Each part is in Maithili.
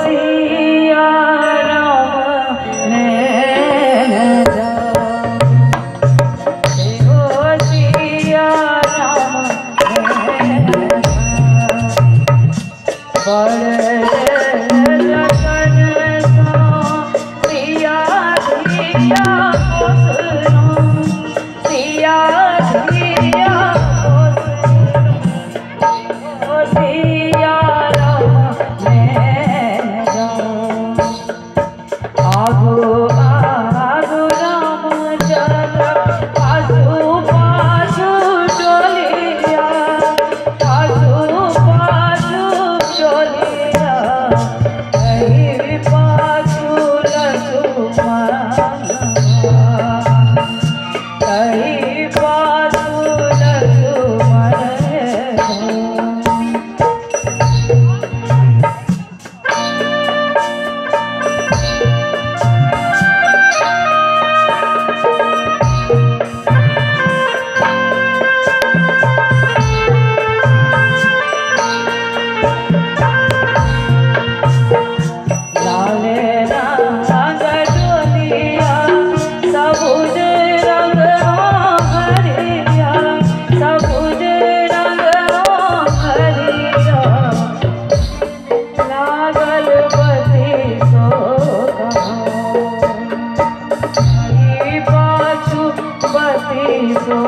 सिया राम नैन हो सिया राम नैन जतन सो सिया धिया पोसनो सिया धिया पोसनो सिया राम नैन आगो आगो राम चल पाछू पाछू डोलिया पाछू पाछू डोलिया कहीं पाछू लक्ष्मण कहीं पाछू लक्ष्मण। लाल रंग डोलिया सबुज रंग हरिया सबुज रंग हरिया लागल बती सो कहीं पाछू बती सो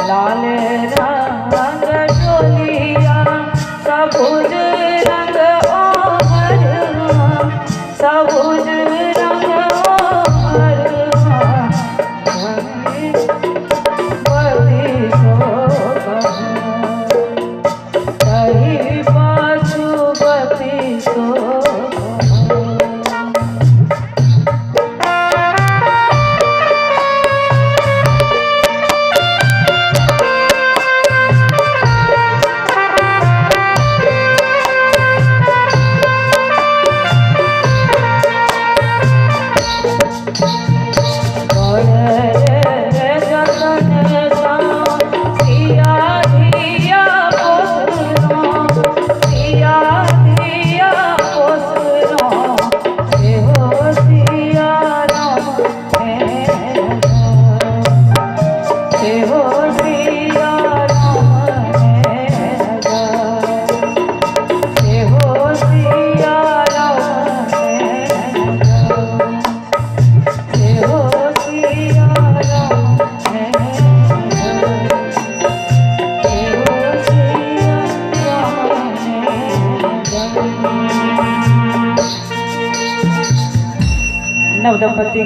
लाल रंग डोलिया सबुज रंग हरिया सबुज रंग हरिया बती सो कहीं पाछू बती सो। सिया धिया पोसनो सिया धिया पोसनो हो सिया राम हो सिया राम हो सिया राम हो सिया राम नवदंपति।